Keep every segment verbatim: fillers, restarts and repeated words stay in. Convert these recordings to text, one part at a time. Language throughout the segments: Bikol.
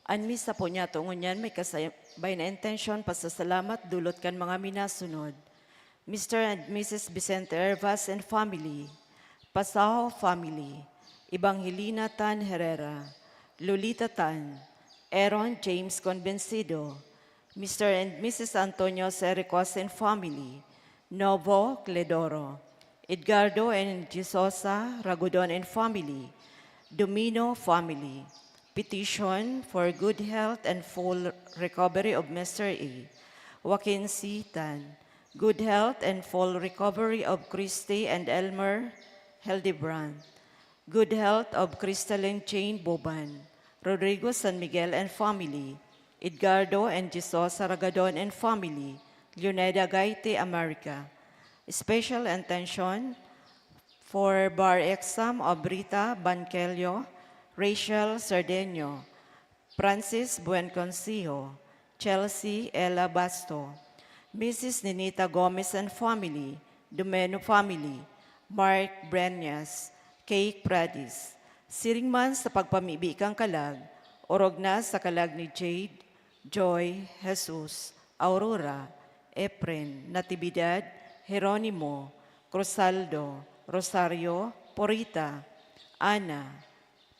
An misa po niya, tungod niyan, may kasabay na intensyon, pasasalamat, dulot kan mga minasunod. Mister and Missus Vicente Hervas and family, Pasaho family, Evangelina Tan Herrera, Lolita Tan, Aaron James Convencido, Mister and Missus Antonio Sericos and family, Novo Cledoro, Edgardo and Gisosa Ragodon and family, Domino family, petition for good health and full recovery of Mister A. Joaquin C. Tan, good health and full recovery of Christy and Elmer Hildebrand, good health of Crystalline Jane Boban, Rodrigo San Miguel and family, Edgardo and Gisosa Ragadon and family, Leoneda Gaite, America. Special intention for bar exam of Rita Banquello, Rachel Sardeño, Francis Buenconsiho, Chelsea Ella Basto, Missus Ninita Gomez and family, Domeno family, Mark Breñas, Cake Pradis. Siring man sa pagpamibi kan kalag, orog na sa kalag ni Jade, Joy, Jesus, Aurora, Efren, Natividad, Jeronimo, Crusaldo, Rosario, Porita, Ana,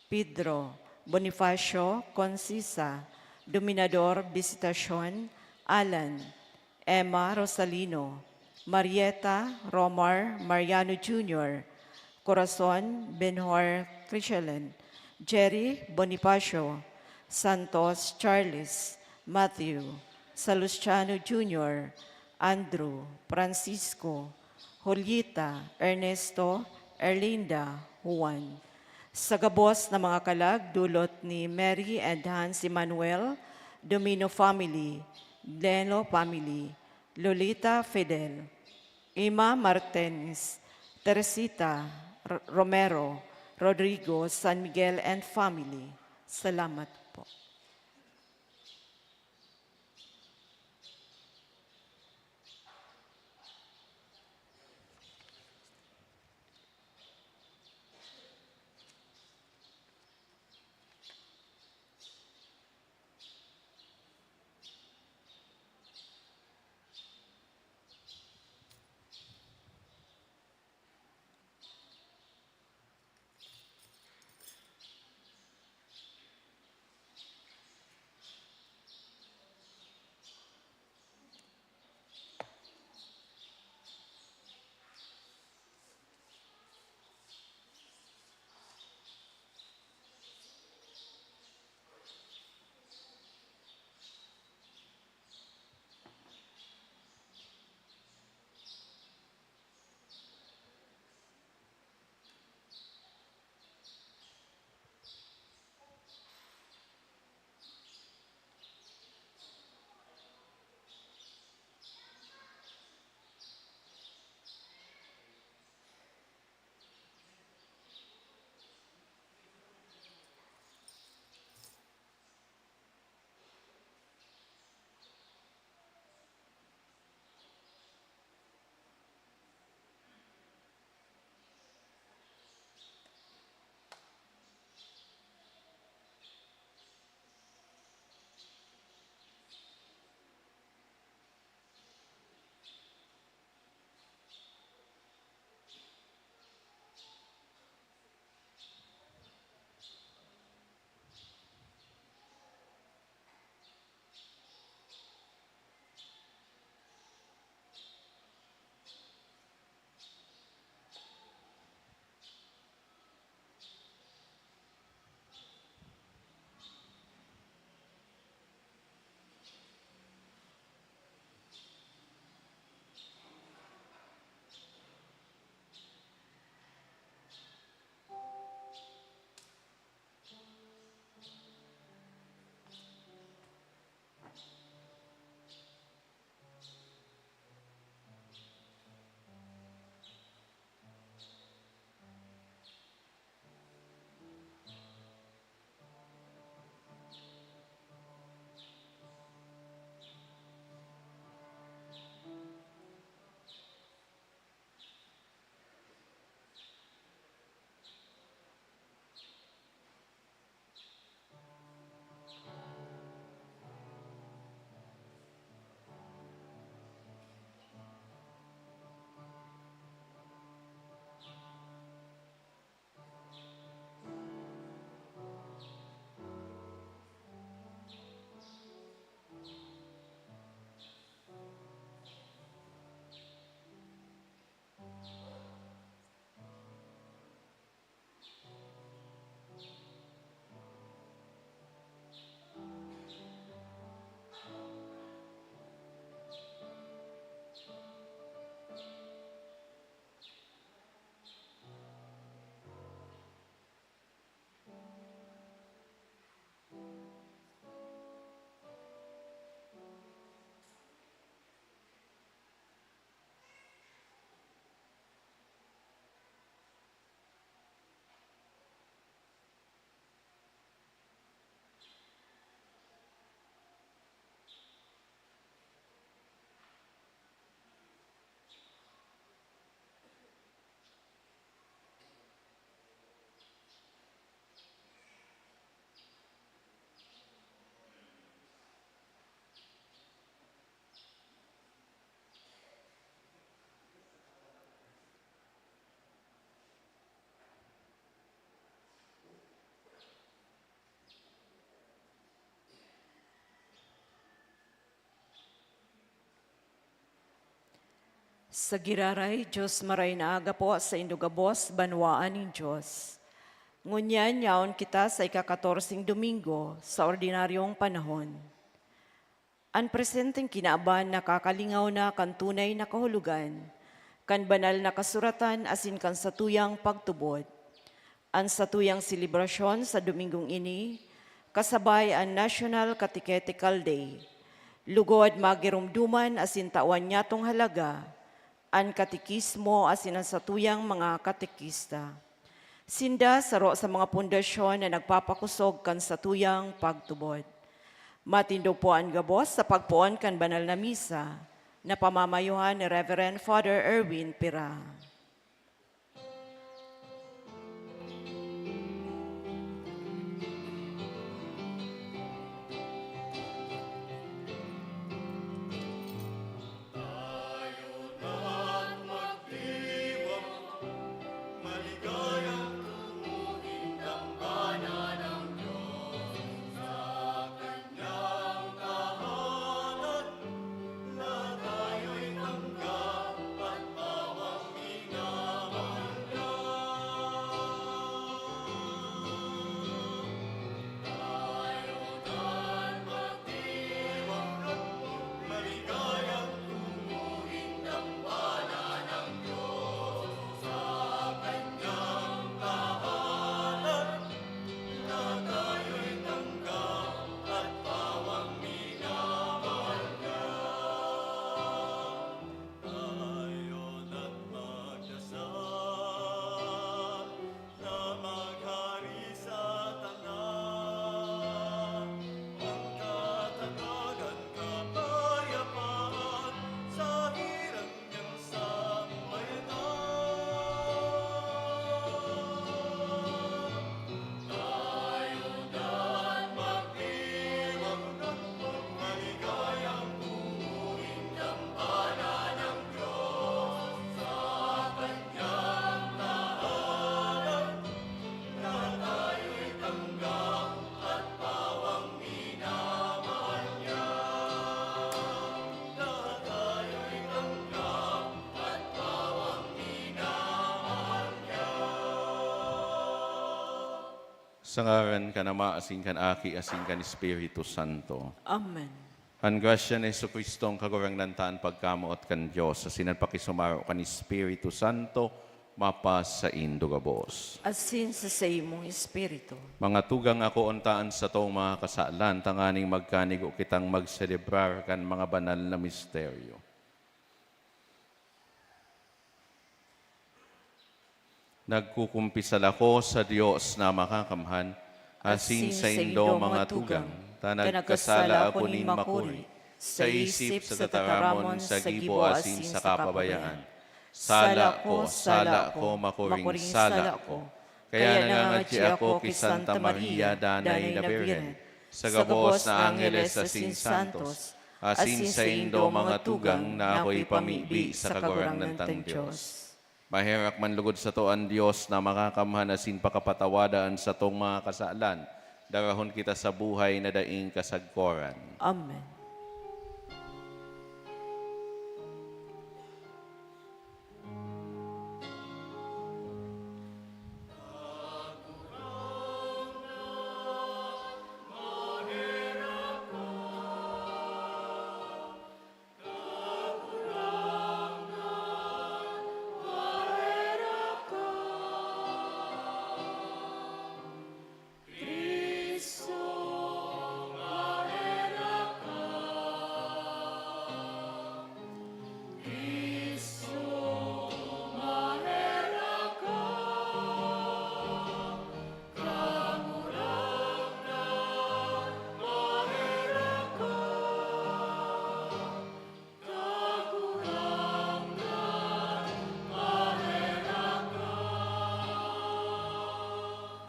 Pedro, Bonifacio, Concisa, Dominador, Visitacion, Alan, Emma, Rosalino, Marieta, Romar, Mariano Junior, Corazon, Benhor, Crichelen, Jerry, Bonifacio, Santos, Charles, Matthew, Salustiano Junior, Andrew, Francisco, Julieta, Ernesto, Erlinda, Juan. Sa gabos na mga kalag, dulot ni Mary and Hans Emmanuel, Domino family, Leno family, Lolita Fidel, Ima Martinez, Teresita R- Romero, Rodrigo, San Miguel and family. Salamat po. Sa giraray, Diyos, maray na aga po sa indo gabos, banwaan nin Diyos. Ngunyan, yaon kita sa ikakatorseng Domingo sa ordinaryong panahon. An presenteng kinaban nakakalingaw na kan tunay na kahulogan kan Banal na Kasuratan asin kan satuyang pagtubod. An satuyang selebrasyon sa Domingong ini kasabay an National Catechetical Day. Lugod magiromdoman asin tawan niyatong halaga an katekismo asin an satuyang mga katekista. Sinda saro sa mga pundasyon na nagpapakosog kan satuyang pagtubod. Matindog po an gabos sa pagpoon kan banal na misa na pamamayuhan ni Reverend Father Erwin Pira. Sa ngaran kan Ama, asin kan Aki, asin kan Espiritu Santo. Amen. An grasya ni Jesu-Cristo, an Kagurangnan ta, an pagkamoot kan Dios, asin an pakisumaro kan Espiritu Santo, mapasaindo gabos. Asin sa saimong espiritu. Mga tugang, akoon ta an satong mga kasalan, tanganing magkanigo kitang magselebrar kan mga banal na misteryo. Nagkukumpisal ako sa Dios na makakamhan, asin saindo, mga tugang, ta nagkasala ako nin makuri, sa isip, sa tataramon, sa gibo, asin sa kapabayaan. Sala ko, sala ko, makuring sala ko. Kaya nangangadyi ako ki Santa Maria, danay na Birhen, sa gabos na angeles asin santos, asin saindo, mga tugang, na ako ipamibi sa Kagurangnan tang Dios. Maherak man lugod sato an Dios na makakamhan asin pakapatawada an satong mga kasalan, darahon kita sa buhay na daing kasagkoran. Amen.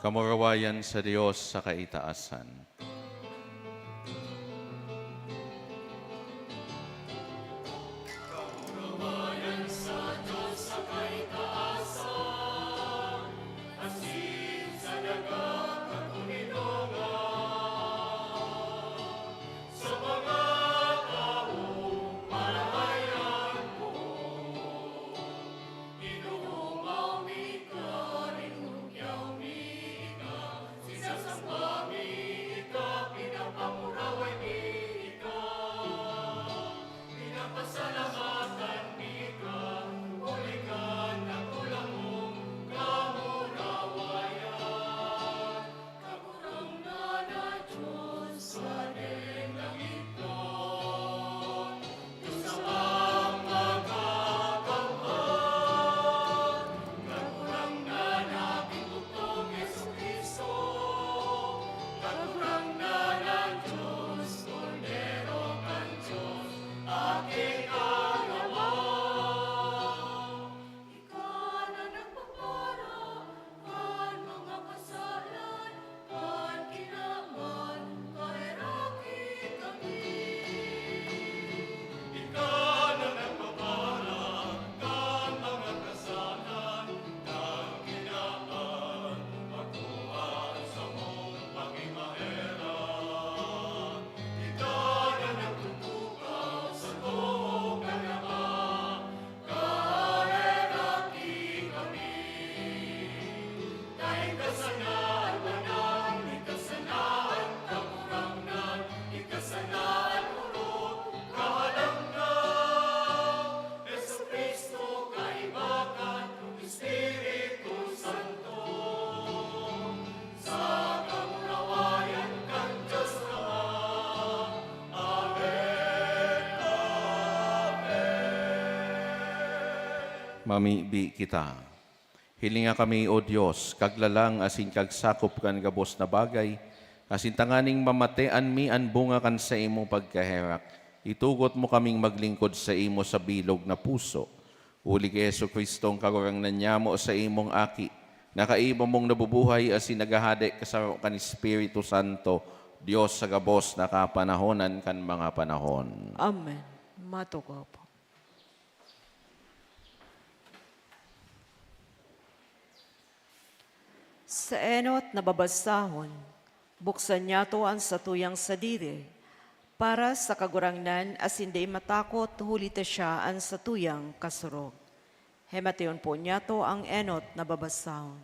Kamurawayan sa Dios sa kaitaasan. Mamibi kita. Hilinga kami, O Dios, kaglalang asin kagsakop kan gabos na bagay, asin tanganing mamatean mi an bunga kan saimong pagkaherak. Itugot mo kaming maglingkod saimo sa bilog na puso. Huli ki Jesu-Cristo, an Kagurangnan nyamo, saimong Aki, na kaiba mong nabubuhay asin naghahade kasaro kan Espiritu Santo, Dios sa gabos na kapanahonan kan mga panahon. Amen. Matukaw po. Sa enot na babasahon, buksan niyato an satuyang sadiri para sa Kagurangnan asin dai matakot, huli ta siya an satuyang kasurog. Hematiyon po niyato ang enot na babasahon.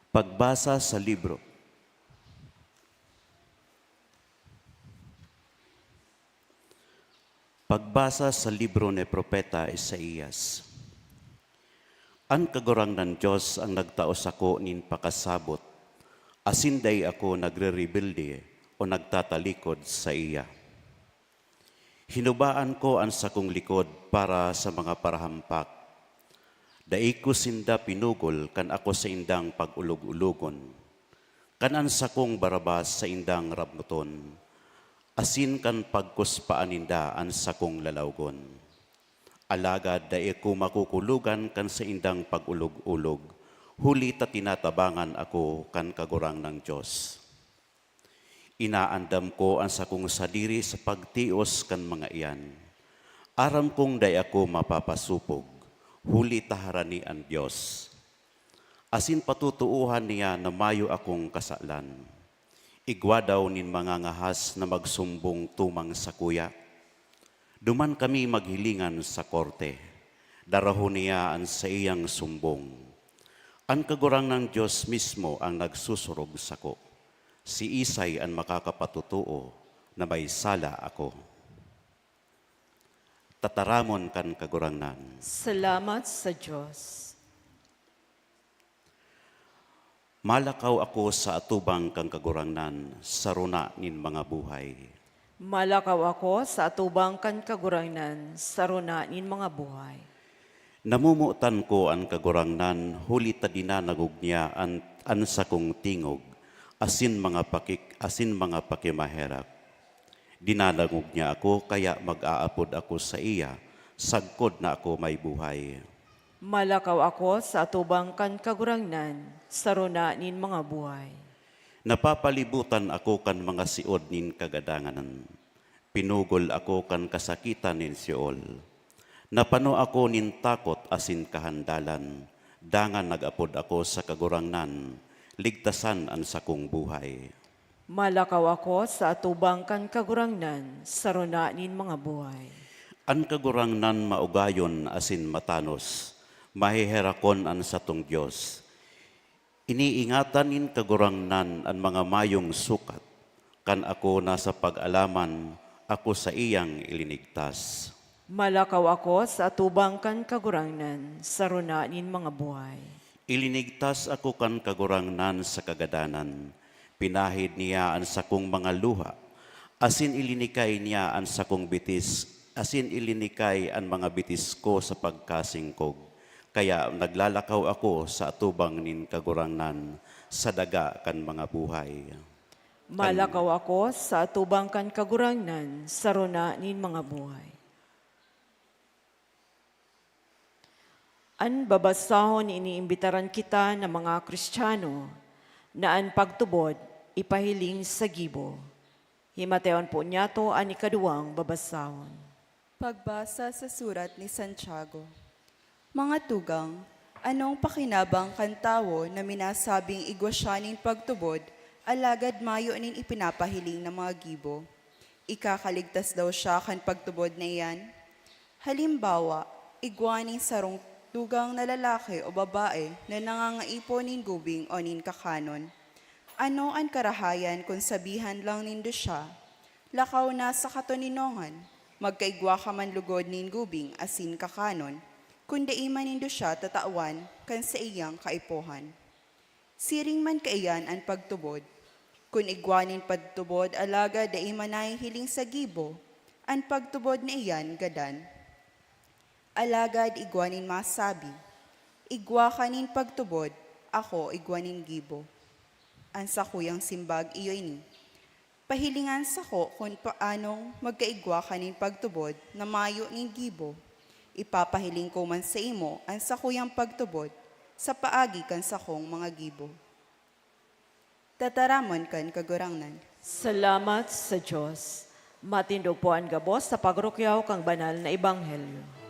Pagbasa sa libro. Pagbasa sa libro ni Propeta Isaias. An Kagurangnan Dios an nagtao sako nin pakasabot, asin dai ako nagrerebelde o nagtatalikod saiya. Hinubaan ko an sakong likod para sa mga parahampak. Dai ko sinda pinugol kan ako saindang pag-olog-ologon, kan an sakong barabas saindang rabmoton, asin kan pagkuspaan ninda an sakong lalawgon. Alagad dai ko makukulogan kan saindang pag-olog-olog, huli ta tinatabangan ako kan Kagurangnan Dios. Inaandam ko an sakong sadiri sa pagtios kan mga iyan. Aram kong dai ako mapapasopog, huli ta harani an Dios. Asin patotoohan niya na mayo akong kasalan. Igwa daw nin mga ngahas na magsumbong tumang sakuya. Duman kami maghilingan sa korte. Darahon niya an saiyang sumbong. An Kagurangnan Dios mismo an nagsusurog sako. Siisay an makakapatotoo na may sala ako? Tataramon kan Kagurangnan. Salamat sa Dios. Malakaw ako sa atubang kan Kagurangnan sa rona nin mga buhay. Malakaw ako sa atubang kan Kagurangnan sa rona nin mga buhay. Namomotan ko an Kagurangnan, huli ta dinadangog niya an, an sakong tingog, asin mga pakik-, asin mga pakimaherak. Dinadangog niya ako, kaya mag-aapod ako saiya, sagkod na ako may buhay. Malakaw ako sa atubang kan Kagurangnan, sa rona nin mga buhay. Napapalibutan ako kan mga siod nin kagadanganan. Pinugol ako kan kasakitan nin Sheol. Napano ako nin takot asin kahandalan, dangan nag-apod ako sa Kagurangnan, ligtasan an sakong buhay. Malakaw ako sa atubang kan Kagurangnan, sa rona nin mga buhay. An Kagurangnan maugayon asin matanos, maheherakon an satong Dios. Iniingatan nin Kagurangnan an mga mayong sukat. Kan ako nasa pag-alaman, ako saiyang ilinigtas. Malakaw ako sa atubang kan Kagurangnan, sa rona nin mga buhay. Ilinigtas ako kan Kagurangnan sa kagadanan. Pinahid niya an sakong mga luha, asin ilinikay niya an sakong bitis, asin ilinikay an mga bitis ko sa pagkasingkog. Kaya naglalakaw ako sa atubang nin Kagurangnan, sa daga kan mga buhay. Malakaw ako sa atubang kan Kagurangnan, sa rona nin mga buhay. An babasahon, iniimbitaran kita na mga Kristiyano na an pagtubod ipahiling sa gibo. Himateon po niyato an ikaduwang babasahon. Pagbasa sa surat ni Santiago. Mga tugang, anong pakinabang kan tawo na minasabing igwa siya nin pagtubod, alagad mayo nin ipinapahiling na mga gibo? Ikakaligtas daw siya kan pagtubod na iyan? Halimbawa, igwa nin sarong tugang na lalaki o babae na nangangaipo nin gubing o nin kakanon. Ano an karahayan kun sabihan lang nindo siya, "Lakaw na sa katoninongan, magkaigwa ka man logod nin gubing asin kakanon," kun dai man nindo siya tatawan kan saiyang kaipuhan? Siring man kaiyan an pagtubod. Kun igwa nin pagtubod alagad dai man nahihiling sa gibo, an pagtubod na iyan gadan. Alagad igwa nin masabi, "Igwa ka nin pagtubod, ako igwa nin gibo." An sakuyang simbag iyo ini, pahilingan sako kun paanong magkaigwa ka nin pagtubod na mayo nin gibo. Ipapahiling ko man saimo an sakuyang pagtubod sa paagi kan sakong mga gibo. Tataramon kan Kagurangnan. Salamat sa Dios. Matindog po an gabos sa pagrukyaw kan banal na ebanghelyo.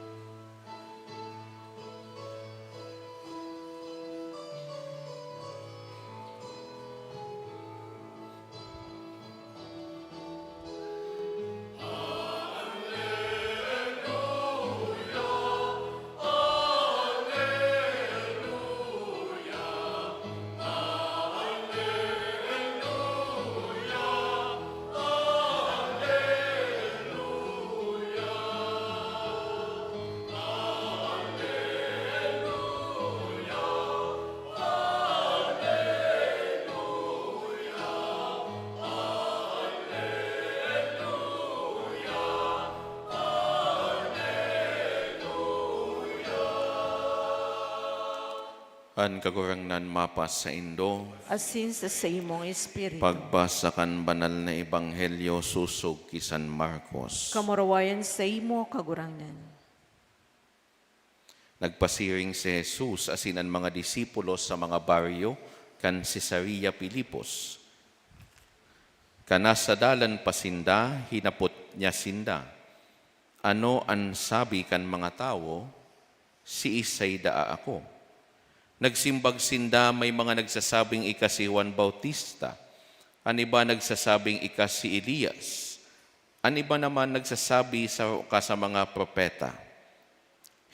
An Kagurangnan mapasaindo. Asin sa saimong espiritu. Pagbasa kan Banal na Ebanghelyo sosog ki San Marcos. Kamurawayan saimo, Kagurangnan. Nagpasiring si Jesus asin an mga disipulo sa mga baryo kan Cesarea Filipos. Kan nasa dalan pa sinda, hinapot niya sinda, "Ano an sabi kan mga tawo? Siisay daa ako?" Nagsimbag sinda, "May mga nagsasabing ika si Juan Bautista, an iba nagsasabing ika si Elias, an iba naman nagsasabi saro ka sa mga propeta."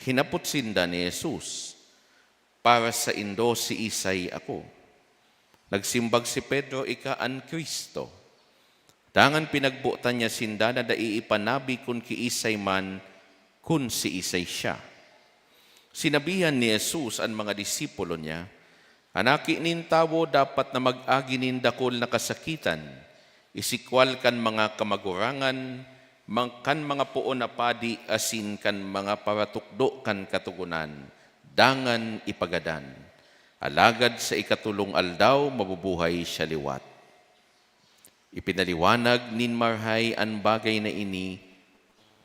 Hinapot sinda ni Jesus, "Para saindo, siisay ako?" Nagsimbag si Pedro, "Ika an Cristo." Dangan pinagbotan niya sinda na dai ipanabi kun kiisay man kun siisay siya. Sinabihan ni Jesus an mga disipulo niya, "An Aki nin Tawo dapat na mag-agi nin dakul na kasakitan, isikwal kan mga kamagurangan, mang-, kan mga poon na padi asin kan mga paratukdo kan Katogonan, dangan ipagadan. Alagad sa ikatolong aldaw, mabubuhay siya liwat." Ipinaliwanag nin marahay an bagay na ini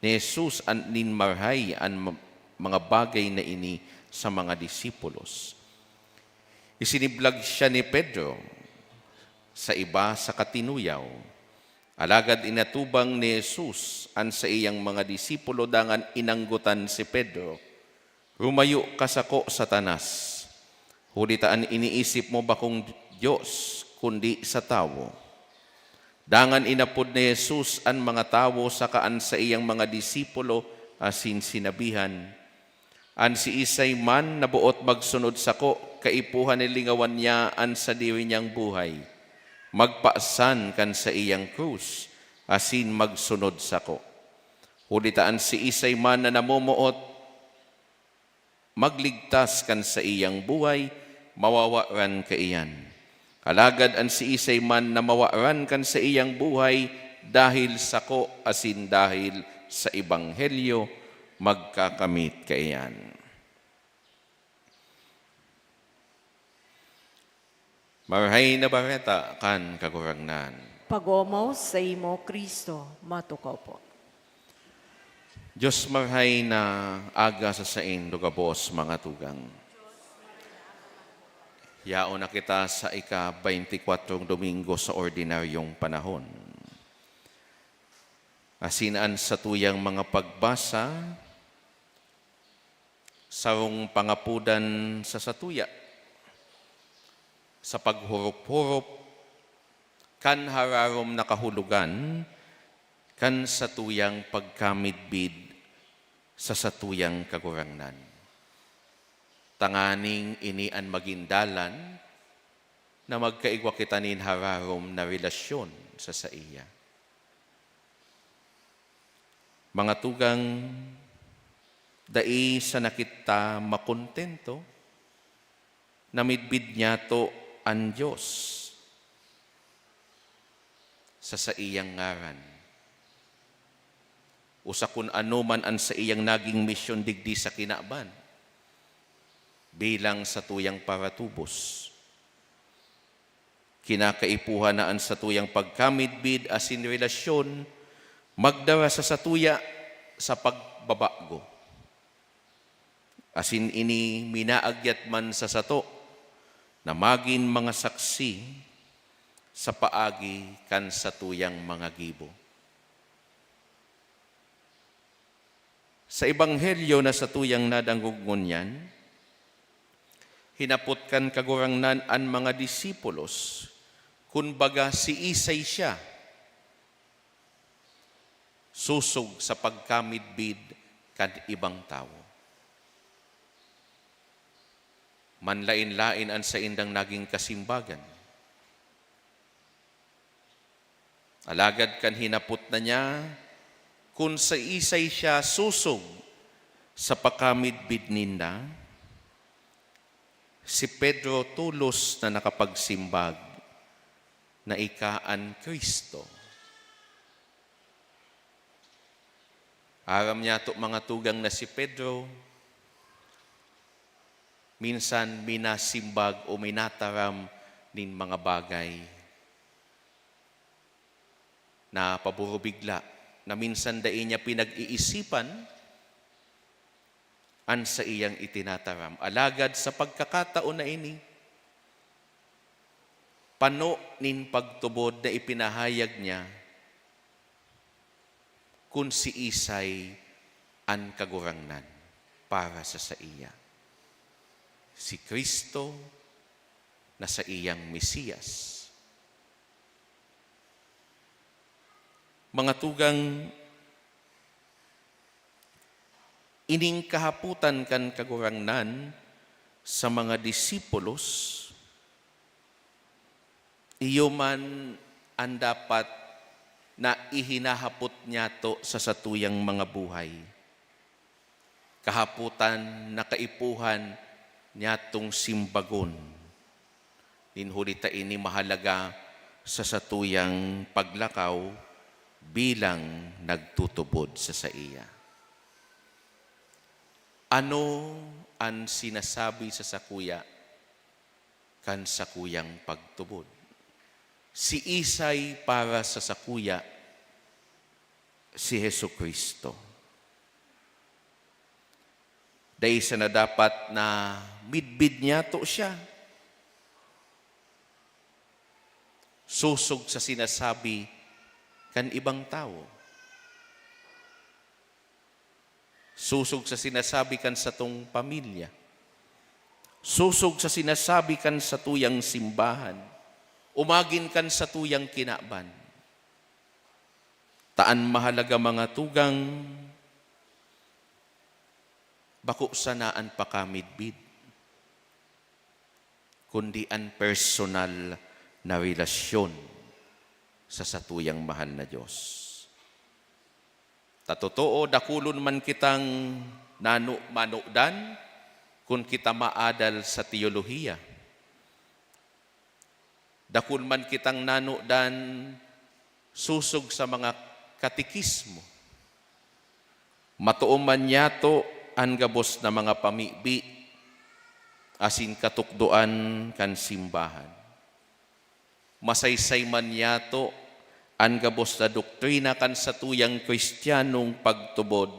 ni Jesus an, nin marahay an ma-, mga bagay na ini sa mga disipulos. Isiniblag siya ni Pedro sa iba sa katinuyaw. Alagad inatubang ni Jesus an saiyang mga disipulo dangan inanggotan si Pedro, "Rumayo ka sako, Satanas! Huli ta an iniisip mo bakong Dios, kundi sa tawo." Dangan inapod ni Jesus an mga tawo saka an saiyang mga disipulo asin sinabihan, "An siisay man na boot magsunod sako, kaipuhan na lingawan niya an sadiri niyang buhay, magpasan kan saiyang krus, asin magsunod sako. Huli ta an siisay man na namomoot magligtas kan saiyang buhay, mawawaran kaiyan. Alagad an siisay man na mawaran kan saiyang buhay dahil sako asin dahil sa ebanghelyo, magkakamit kaiyan." Marahay na Bareta kan Kagurangnan. Pag-omaw saimo, Cristo. Matukaw po. Dios, marahay na aga sa saindo gabos, mga tugang. Yaon na kita sa ika-baynti kwatro Domingo sa ordinaryong panahon. Asin an satuyang mga pagbasa, sarong pangapodan sa satuya, sa paghurop-hurop kan hararom na kahulogan kan satuyang pagkamidbid sa satuyang Kagurangnan, tanganing ini an magin dalan na magkaigwa kita nin hararom na relasyon sa saiya. Mga tugang, dai sana kita makontento na midbid niyato an Dios sa saiyang ngaran. o sa kun ano man an saiyang naging misyon digdi sa kinaban, bilang satuyang paratubos. Kinakaipuhan na an satuyang pagkamidbid asin relasyon magdara sa satuya sa pagbabago. Asin ini minaagyat man sa sato na magin mga saksi sa paagi kan satuyang mga gibo. Sa ebanghelyo na satuyang nadangog ngunyan, hinapot kan Kagurangnan an mga disipulos kun baga siisay siya sosog sa pagkamidbid kan ibang tawo. Manlaen-laen an saindang naging kasimbagan. Alagad kan hinapot na niya kun siisay siya sosog sa pakamidbid ninda, si Pedro tolos na nakapagsimbag na ika an Cristo. Aram niyato, mga tugang, na si Pedro minsan minasimbag o minataram nin mga bagay na paburubigla, na minsan dai niya pinag-iisipan an saiyang itinataram. Alagad sa pagkakataon na ini, pano nin pagtubod na ipinahayag niya kun siisay an Kagurangnan para sa saiya, si Cristo na saiyang Mesiyas. Mga tugang, ining kahapotan kan Kagurangnan sa mga disipulos, iyo man an dapat na ihinahapot niyato sa satuyang mga buhay. Kahapotan na kaipuhan niyatong simbagon, nin huli ta ini mahalaga sa satuyang paglakaw bilang nagtutubod sa saiya. Ano an sinasabi sa sakuya kan sakuyang pagtubod? Siisay para sa sakuya si Jesu-Cristo? Dai sana dapat na midbid niyato siya sosog sa sinasabi kan ibang tawo, sosog sa sinasabi kan satong pamilya, sosog sa sinasabi kan satuyang simbahan, o magin kan satuyang kinaban. Ta an mahalaga, mga tugang, bako sana an pakamidbid, kundi an personal na relasyon sa satuyang mahal na Dios. Ta totoo, dakulon man kitang nano-, manodan kun kita maadal sa teolohiya. Dakul man kitang nanodan sosog sa mga katekismo. Matoo man niyato an gabos na mga pamibi asin katukdoan kan simbahan. Masaysay man niyato an gabos na doktrina kan satuyang Kristiyanong pagtubod.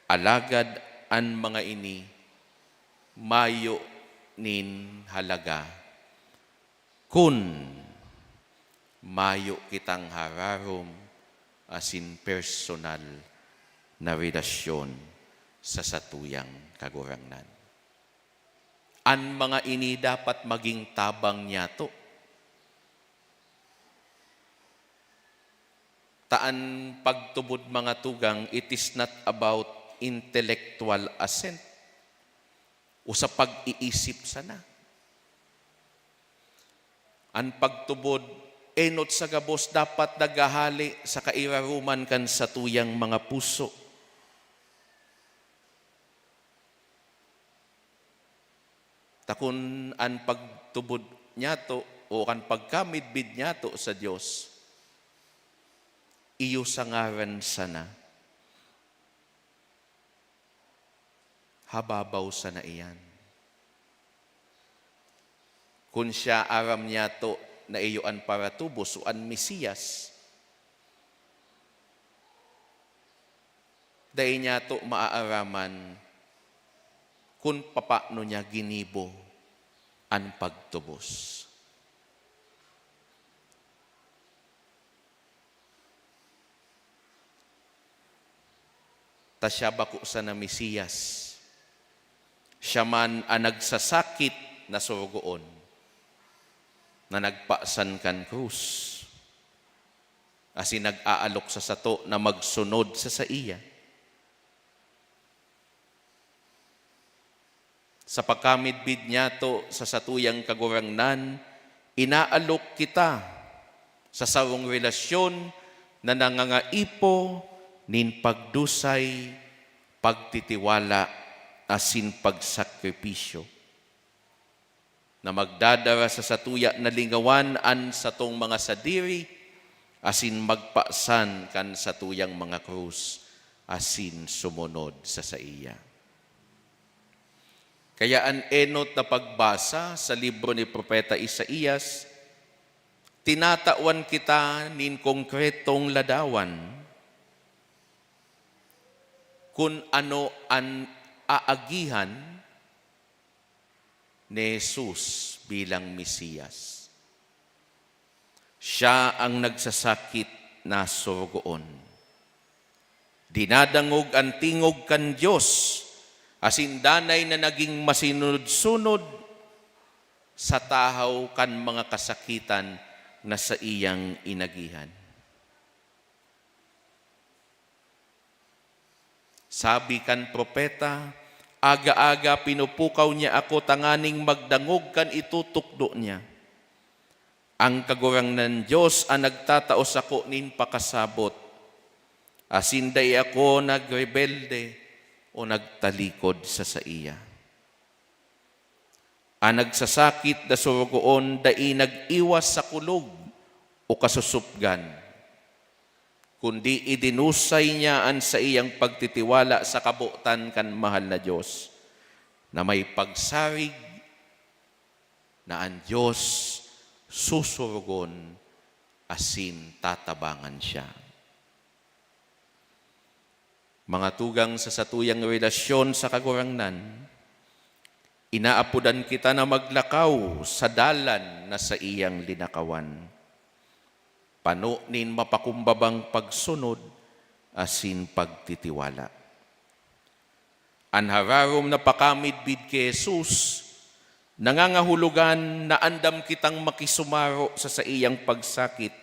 Alagad an mga ini mayo nin halaga kun mayo kitang hararom asin personal na relasyon sa satuyang Kagurangnan. An mga ini dapat magin tabang niyato. Ta an pagtubod, mga tugang, it is not about intellectual assent o sa pag-iisip sana. An pagtubod enot sa gabos dapat naghahale sa kairaroman kan satuyang mga puso. Ta kun an pagtubod niyato o kan pagkamidbid niyato sa Dios iyo sa ngaran sana. Hababaw sana iyan. Kun siya aram niyato na iyo an paratubos o an Mesiyas, dai niyato maaaraman kun papaano niya ginibo an pagtubos. Ta siya bako sana Mesiyas. Siya man an nagsasakit na sorogoon, na nagpasan kan krus, asin nag-aalok sa sato na magsunod sa saiya. Sa pagkamidbid niyato sa satuyang Kagurangnan, inaalok kita sa sarong relasyon na nangangaipo nin pagdusay, pagtitiwala, asin pagsakripisyo, na magdadara sa satuya na lingawan an satong mga sadiri asin magpasan kan satuyang mga krus asin sumunod sa saiya. Kaya an enot na pagbasa sa libro ni Propeta Isaias, tinatawan kita nin konkretong ladawan kun ano an aagihan ni Jesus bilang Mesiyas. Siya ang nagsasakit na sorogoon. Dinadangog an tingog kan Dios, asin danay na naging masunod-sunod sa tahaw kan mga kasakitan na saiyang inagihan. Sabi kan propeta, "Aga-aga pinupukaw niya ako tanganing magdangog kan itutukdo niya." An Kagurangnan Dios an nagtatao sako nin pakasabot, asin dai ako nagrebelde o nagtalikod sa saiya. An nagsasakit na sorogoon dai nag-iwas sa kulog o kasusupgan, kundi idinusay niya an saiyang pagtitiwala sa kabotan kan mahal na Dios, na may pagsarig na an Dios susurugon asin tatabangan siya. Mga tugang, sa satuyang relasyon sa Kagurangnan, inaapodan kita na maglakaw sa dalan na saiyang linakawan, pano nin mapakumbabang pagsunod asin pagtitiwala. An hararom na pakamidbid ki Jesus, nangangahulugan na andam kitang makisumaro sa saiyang pagsakit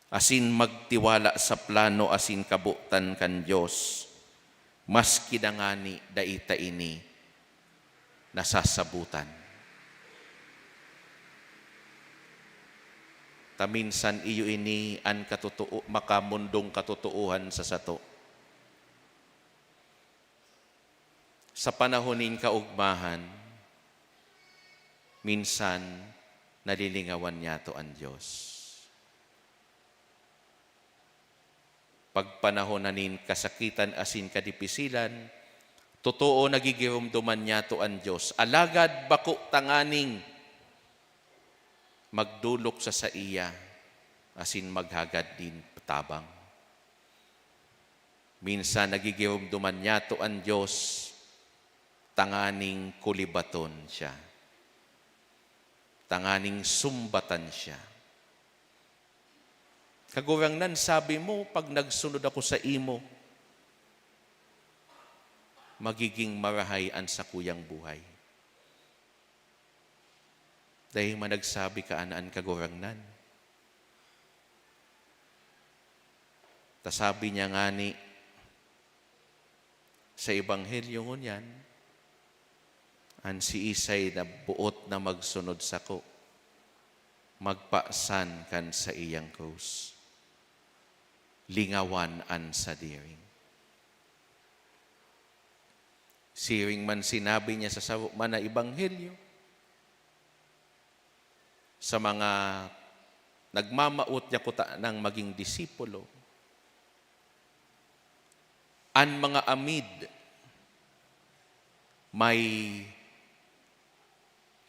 asin magtiwala sa plano asin kabotan kan Dios, maski na ngani dai ta ini nasasabotan. Ta minsan iyo ini an katotoo-, makamundong katotoohan sa sato. Sa panahon nin kaogmahan, minsan nalilingawan niyato an Dios. Pagpanahon na nin kasakitan asin kadipisilan, totoo, nagigiromdoman niyato an Dios, alagad bako tanganing magdolok sa saiya asin maghagad nin tabang. Minsan nagigiromdoman niyato an Dios tanganing kulibaton siya, tanganing sumbatan siya. "Kagurangnan, sabi mo, 'Pag nagsunod ako saimo, magiging marahay an sakuyang buhay.'" Dai man nagsabi kaiyan an Kagurangnan. Ta sabi niya ngani sa Ebanghelyo ngunyan, "An siisay na boot na magsunod sako, magpasan kan saiyang krus, lingawan an sadiri." Siring man sinabi niya sa saro man na ebanghelyo, sa mga nagmamawot niya kutanang maging disipulo, An mga amid may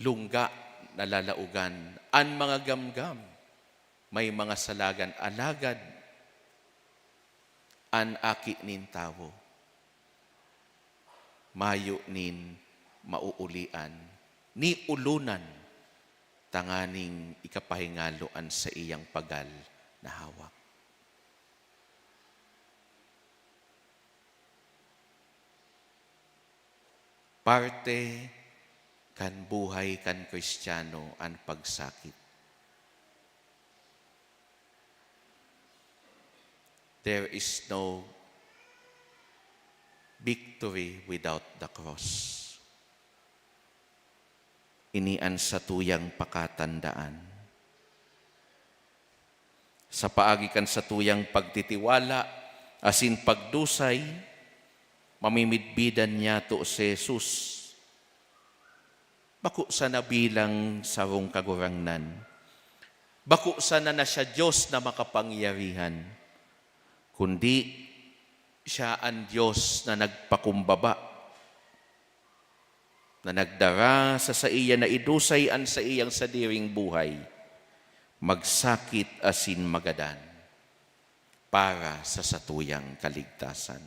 lungga na lalaogan, an mga gamgam may mga salagan, alagad an Aki nin Tawo mayo nin mauulian ni olonan tanganing ikapahingalo an saiyang pagal na hawak. Parte kan buhay kan Kristiyano an pagsakit. There is no victory without the cross. Ini an satuyang pakatandaan. Sa paagi kan satuyang pagtitiwala asin pagdusay, mamimidbidan niyato si Jesus. Bako sana bilang sarong kagurangnan. Bako sana na siya Diyos na makapangyarihan, kundi siya an Diyos na nagpakumbaba, na nagdara sa saiya na idusay an saiyang sadiring buhay, magsakit asin magadan para sa satuyang kaligtasan.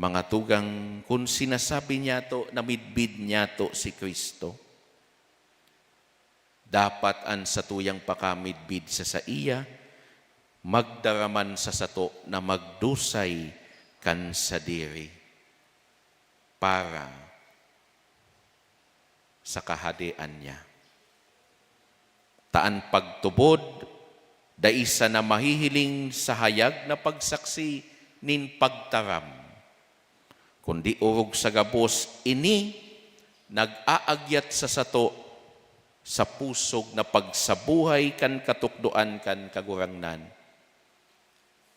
Mga tugang, kun sinasabi niyato na midbid niyato si Cristo, dapat an satuyang pakamidbid sa saiya magdara man sa sato na magdusay kan sadiri para sa Kahadean niya. Ta an pagtubod dai sana mahihiling sa hayag na pagsaksi nin pagtaram, kundi orog sa gabos ini nag-aagyat sa sato sa pusog na pagsabuhay kan katukdoan kan Kagurangnan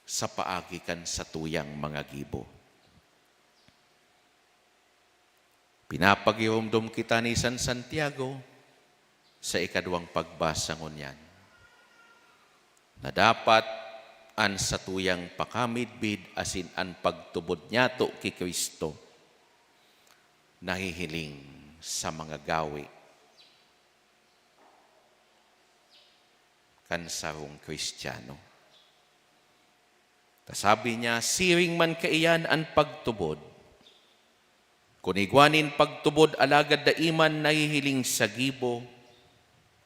sa paagi kan satuyang mga gibo. Pinapagiromdom kita ni San Santiago sa ikaduwang pagbasa ngunyan, na dapat an satuyang pakamidbid asin an pagtubod niyato ki Cristo nahihiling sa mga gawe kan sarong Kristiyano. Ta sabi niya, siring man kaiyan an pagtubod. Kun igwa nin pagtubod alagad dai man nahihiling sa gibo,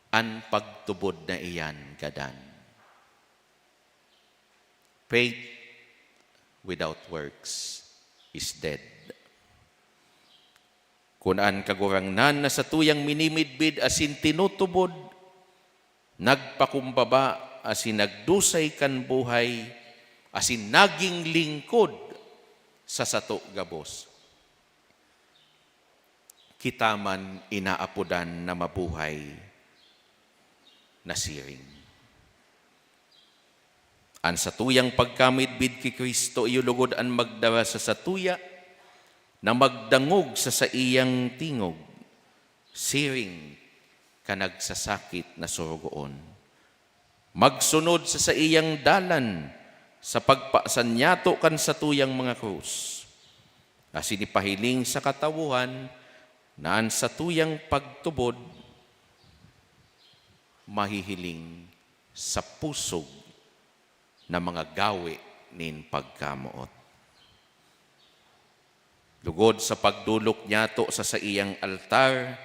an pagtubod na iyan gadan. Faith without works is dead. Kun an Kagurangnan na satuyang minimidbid asin tinutubod, nagpakumbaba asin nagdusay kan buhay, asin naging lingkod sa sato gabos, kita man inaapodan na mabuhay na siring. An satuyang pagkamidbid ki Cristo iyo logod an magdara sa satuya na magdangog sa saiyang tingog, siring kan nagsasakit na sorogoon. Magsunod sa saiyang dalan sa pagpasan niyato kan satuyang mga krus, asin ipahiling sa katawohan na an satuyang pagtubod mahihiling sa pusog na mga gawe nin pagkamoot. Lugod sa pagdolok niyato sa saiyang altar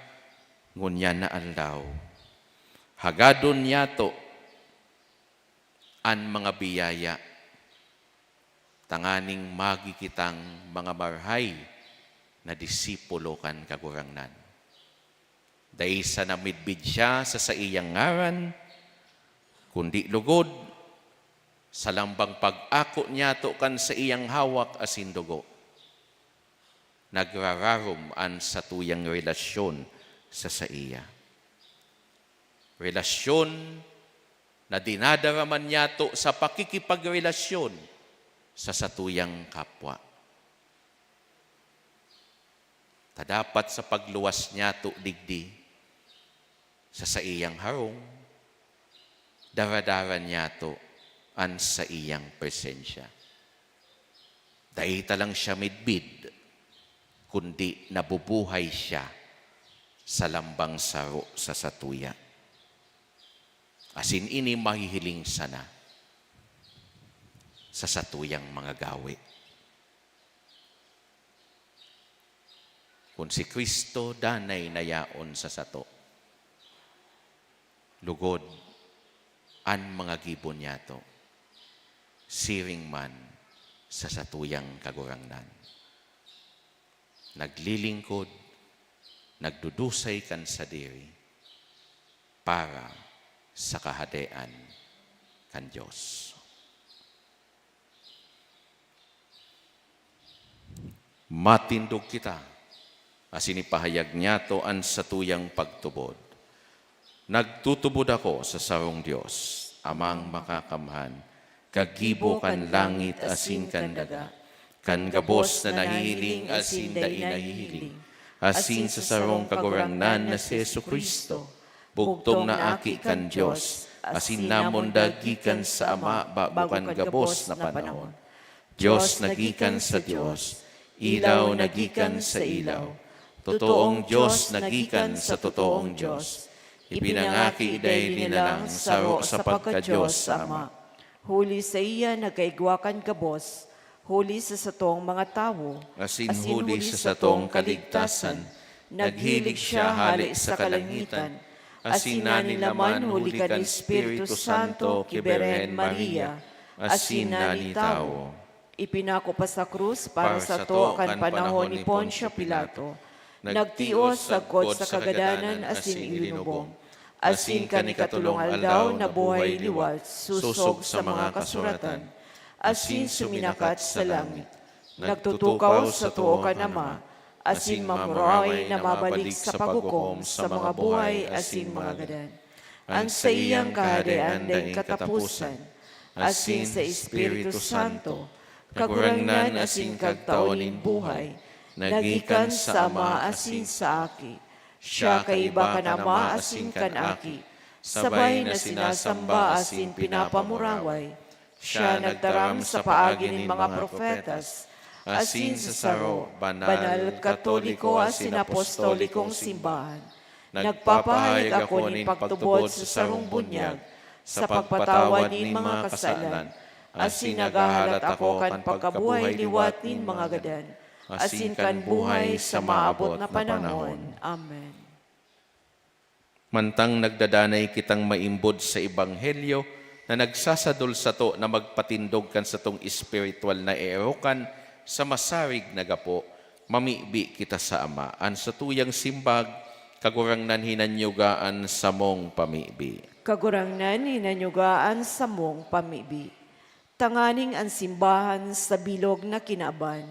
ngunyan na aldaw, hagadon niyato an mga biyaya tanganing magi kitang mga marhay na disipulo kan Kagurangnan. Dai sana midbid siya sa saiyang ngaran, kundi lugod sa lambang pag-ako niyato kan saiyang hawak asin dugo. Nagrararom an satuyang relasyon sa saiya. Relasyon na dinadara man niyato sa pakikipagrelasyon sa satuyang kapwa. Ta dapat sa pagluwas niyato digdi, sa saiyang harong, daradaran niyato an saiyang presensya. Dai ta lang siya midbid, kundi nabubuhay siya sa lambang saro sa satuya. Asin ini mahihiling sana sa satuyang mga gawe. Kun si Cristo danay na yaon sa sato, lugod an mga gibo niyato, siring man sa satuyang Kagurangnan. Naglilingkod, nagdudusay kan sadiri para sa Kahadean kan Dios. Matindog kita, asin ipahayag niyato an satuyang pagtubod. Nagtutubod ako sa sarong Dios, Amang Makakamhan, Kagibo kan langit asin kan daga, kan gabos na nahihiling asin dai nahihiling, asin sa sarong Kagurangnan na si Jesu-Cristo, bugtong na Aki kan Dios, asin namonda gikan sa Ama bago kan gabos na panahon. Dios na gikan sa Dios, ilaw na gikan sa ilaw, totoong Dios na gikan sa totoong Dios. Ipinangaki dai linalang saro sa pagka-Dios sa Ama. Huli saiya nagkaigwa kan gabos, huli sa satong mga tawo, Asin asin huli huli sa sa satong satong kaligtasan, kaligtasan, naghilig siya hale sa kalangitan, asin nanilaman huli kan Espiritu Santo ki Birhen Maria, asin nani tawo. Ipinako pa sa krus para Para sato sato kan kan panahon panahon ni ni Poncio Poncio Pilato. Pilato. Nagtios sagkod sa kagadanan asin ilinubong. Asin kan ikatolong aldaw nabuhay liwat, sosog sa mga kasuratan. Asin suminakat sa langit. Nagtutukaw sa too kan Ama, asin mamuraway na mabalik sa paghukom sa mga buhay asin mga gadan. An saiyang kahadean daing kataposan, asin sa Espiritu Santo, Kagurangnan asin Kagtao nin buhay, nagikan sa Ama asin sa Aki. Siya kaiba kan Ama asin kan Aki, sabay na sinasamba asin pinapamuraway. Siya nagtaram sa paagi nin mga propetas, asin sa saro, banal, katoliko asin apostolikong simbahan. Nagpapahayag ako nin pagtubod sa sarong bunyag, sa pagpatawad nin mga kasalan, asin naghahalat ako kan pagkabuhay liwat nin mga gadan, asin kan buhay sa maabot na panahon. Amen. Mantang nagdadanay kitang maimbod sa ebanghelyo na nagsasadol sato na magpatindog kan satong espiritual na erokan sa masarig na gapo, mamibi kita sa Ama. An satuyang simbag, Kagurangnan, hinanyuga an samong pamibi. Kagurangnan, hinanyuga an samong pamibi. Tanganing an simbahan sa bilog na kinaban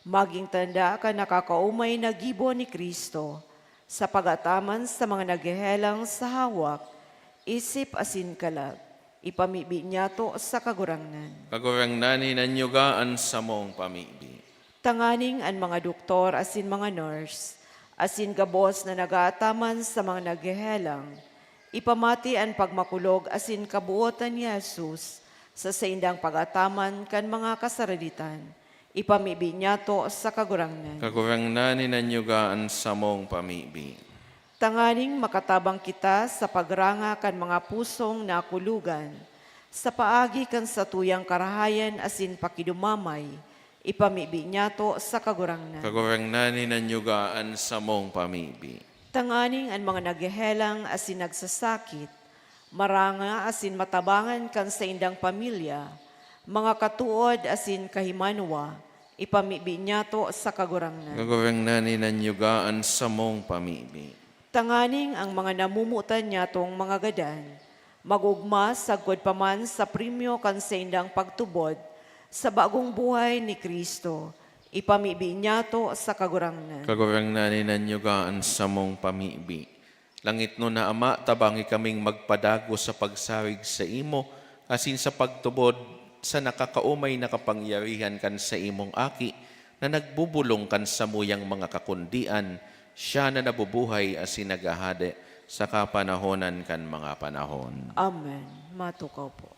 magin tanda kan nakakaomay na gibo ni Cristo, sa pag-ataman sa mga naghehelang sa hawak, isip asin kalag. Ipamibi niyato sa Kagurangnan. Kagurangnan, hinanyuga an samong pamibi. Tanganing an mga doktor asin mga nurse, asin gabos na nag-aataman sa mga naghehelang, ipamati an pagmakulog asin kabuotan ni Jesus sa saindang pag-ataman kan mga kasaraditan. Ipamibi niyato sa Kagurangnan. Kagurangnan, hinanyuga an samong pamibi. Tanganing makatabang kita sa pagranga kan mga pusong nakulogan, sa paagi kan satuyang karahayan asin pakidumamay, ipamibi niyato sa Kagurangnan. Kagurangnan, hinanyuga an samong pamibi. Tanganing an mga naghehelang asin nagsasakit, maranga asin matabangan kan saindang pamilya, mga katood asin kahimanwa, ipamibi niyato sa Kagurangnan. Kagurangnan, hinanyuga an samong pamibi. Tanganing ang mga namomotan niyatong mga gadan, mag-ogma sagkod pa man sa premyo kan saindang pagtubod sa bagong buhay ni Cristo, ipamibi niyato sa Kagurangnan. Kagurangnan, hinanyuga an samong pamibi. Langitnon na Ama, tabangi kaming magpadagos sa pagsarig saimo asin sa pagtubod sa nakakaomay na kapangyarihan kan saimong Aki na nagbubolong kan samuyang mga kakundian, siya na nabubuhay asin naghahade sa kapanahonan kan mga panahon. Amen. Matukaw po.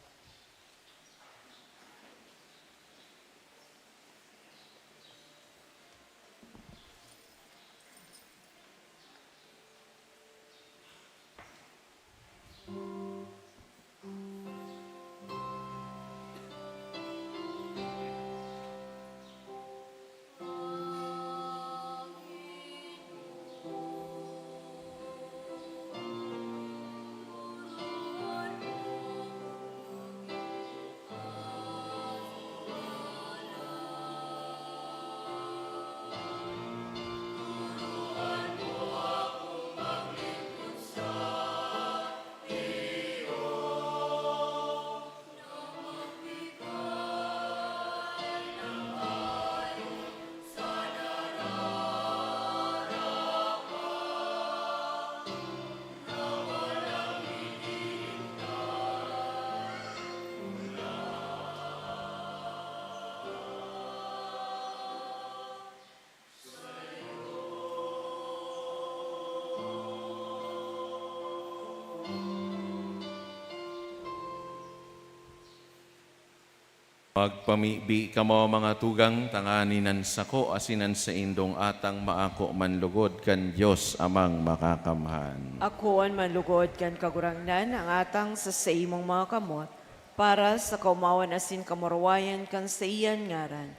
Magpamibi kamo, mga tugang, tanganing an sako asin an saindong atang maako man lugod kan Dios Amang Makakamhan. Akoon man lugod kan Kagurangnan ang atang sa saimong mga kamot, para sa kaomawan asin kamurawayan kan saiyang ngaran,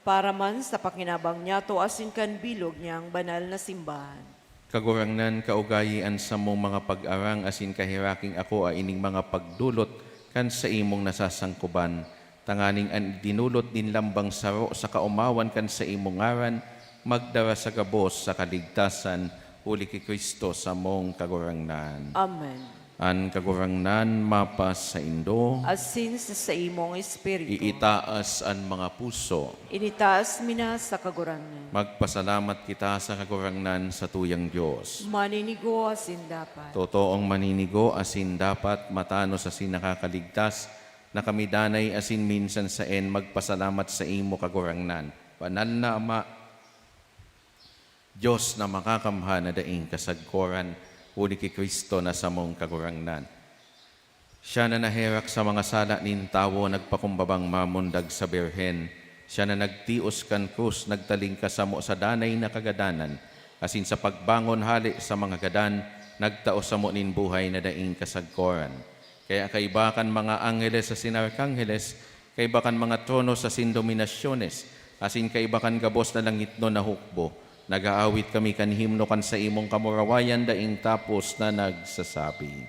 para man sa pakinabang niyato asin kan bilog niyang banal na simbahan. Kagurangnan, kaugayi an samong mga pag-arang asin kaheraking akoa ining mga pagdolot kan saimong nasasangkoban, tanganing an idinolot nin lambang saro sa kaomawan kan saimong ngaran magdara sa gabos sa kaligtasan, huli ki Cristo samong Kagurangnan. Amen. An Kagurangnan mapasaindo. Asin sa saimong espiritu. Iitaas an mga puso. Initaas mi na sa Kagurangnan. Magpasalamat kita sa Kagurangnan, sa tuyang Dios. Maninigo asin dapat. Totoong maninigo asin dapat, matanos asin nakakaligtas, na kami danay asin minsan saen magpasalamat saimo, Kagurangnan, banal na Ama, Dios na makakamhan na daing kasagkoran, huli ki Cristo na samong Kagurangnan. Siya na naherak sa mga sala nin tawo, nagpakumbabang mamundag sa birhen. Siya na nagtios kan krus, nagtalingkas samo sa danay na kagadanan, asin sa pagbangon hale sa mga gadan, nagtao samo nin buhay na daing kasagkoran. Kaya kaiba kan mga angheles asin arkangheles, kaiba kan mga tronos asin dominasyones, asin kaiba kan gabos na langitnon na hukbo, nag-aawit kami kan himno kan saimong kamurawayan daing tapos na nagsasabi,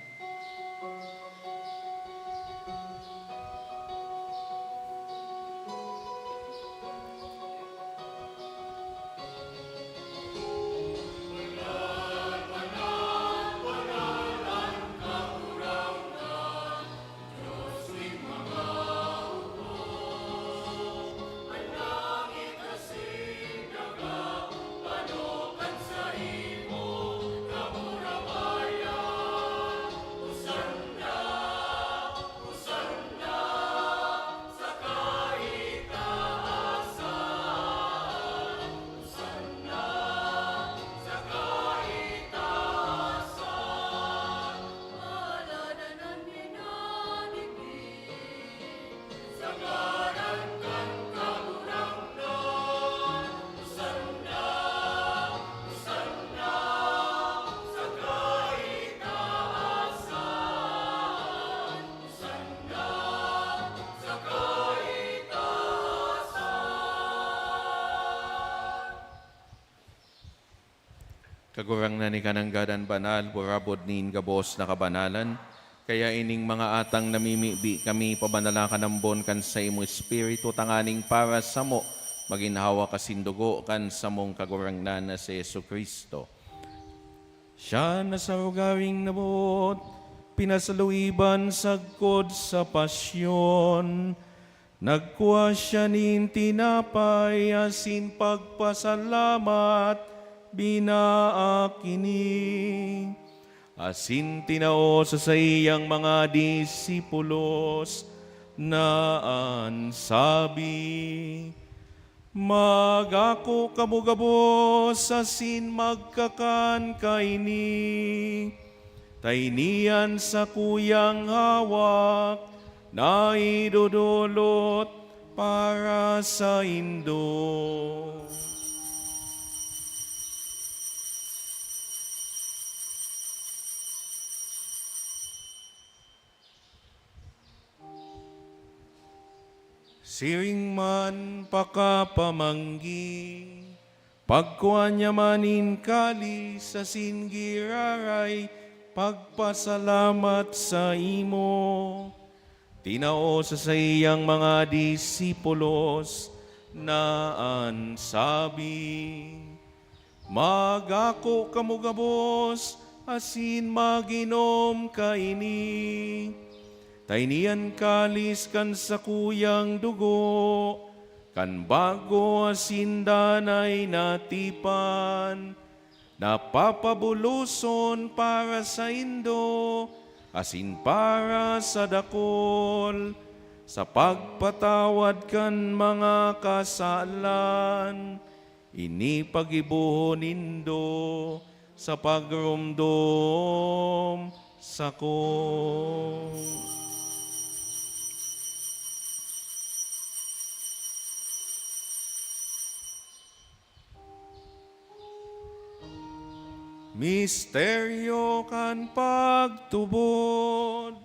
Kagurangnan, ika nanggad an banal, burabod nin gabos na kabanalan. Kaya ining mga atang namimibi kami, pabanalakan ambon kan saimong Espiritu, tanganing para samo magin hawak asin dugo kan samong Kagurangnan na si Jesu-Cristo. Siya na sa rogaring naboot, pinasaluiban sagkod sa pasyon, nagkua siya nin tinapay asin pagpasalamat, binaak ini, asin tinao sa saiyang mga disipulos, na an sabi, "Mag-ako kamo gabos asin magkakan kaini, ta ini an sakuyang hawak na idodolot para saindo." Siring man pakapamanggi, pagkua niya man nin kalis asin giraray pagpasalamat saimo, tinao sa saiyang mga disipulos na an sabi, "Mag-ako kamo gabos asin mag-inom kaini, ta ini an kalis kan sakuyang dugo kan bago asin danay na tipan, na papabuloson para saindo asin para sa dakul, sa pagpatawad kan mga kasalan. Ini paggibohon nindo sa pagromdom sako." Misteryo kan pagtubod.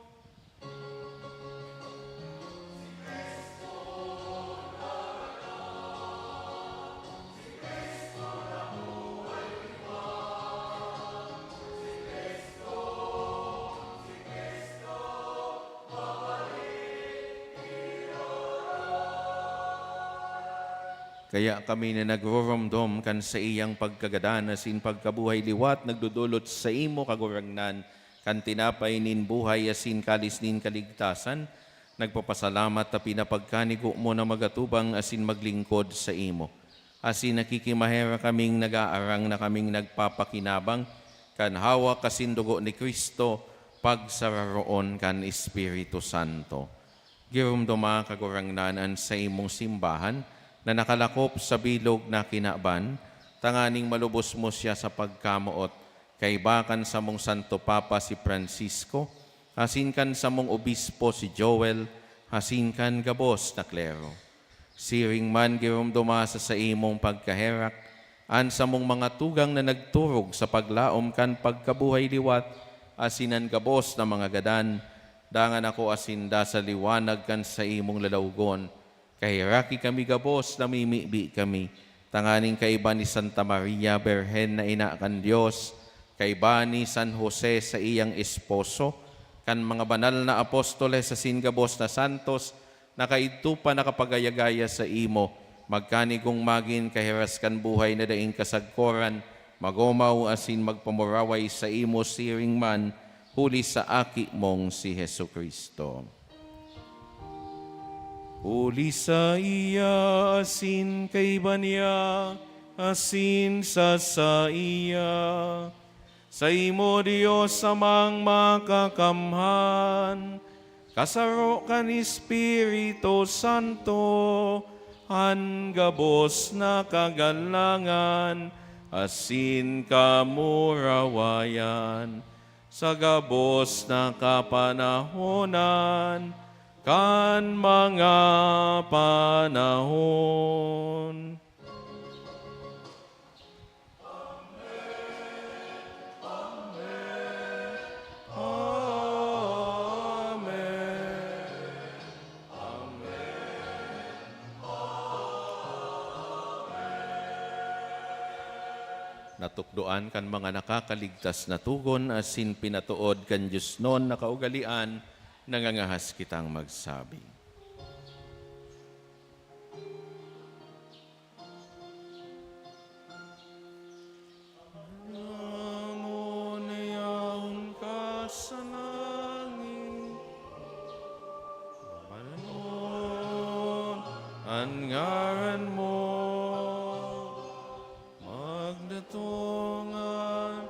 Kaya kami na nagroromdom kan saiyang pagkagadan asin pagkabuhay liwat nagdodolot saimo, Kagurangnan, kan tinapay nin buhay asin kalis nin kaligtasan, nagpapasalamat ta pinapagkanigo mo na magatubang asin maglingkod saimo. Asin nakikimaherak kaming nag-aarang na kaming nagpapakinabang kan hawak asin dugo ni Cristo, pagsararoon kan Espiritu Santo. Giromdoma, Kagurangnan, an saimong simbahan na nakalakop sa bilog na kinaban, tanganing malubos mo siya sa pagkamoot, kaiba kan samong Santo Papa si Francisco, asin kan samong obispo si Joel, asin kan gabos na klero. Siring man, giromdoma sa saimong pagkaherak an samong mga tugang na nagturog sa paglaom kan pagkabuhay liwat, asin an gabos na mga gadan, dangan akoa sinda sa liwanag kan saimong lalawgon. Kaheraki kami gabos, namimibi kami, tanganing kaiba ni Santa Maria, Birhen na ina kan Dios, kaiba ni San Jose, saiyang esposo, kan mga banal na apostoles asin gabos na santos, na kaidto pa nakapagaya-gaya saimo, magkanigong magin kahiras kan buhay na daing kasagkoran, magomaw asin magpamuraway saimo siring man, huli sa Aki mong si Jesu-Cristo. Huli saiya, asin kaiba niya, asin sa saiya, saimo, Dios Amang Makakamhan, kasaro kan Espiritu Santo, an gabos na kagalangan asin kamurawayan, sa gabos na kapanahonan kan mga panahon. Amen. Amen. Amen. Natukdoan kan mga nakakaligtas na togon asin pinatood kan diosnon na kaugalean, nangangahas kitang magsabi. Amon na yaon ka sa langit, mabanhanon an ngaran mo, magdatong an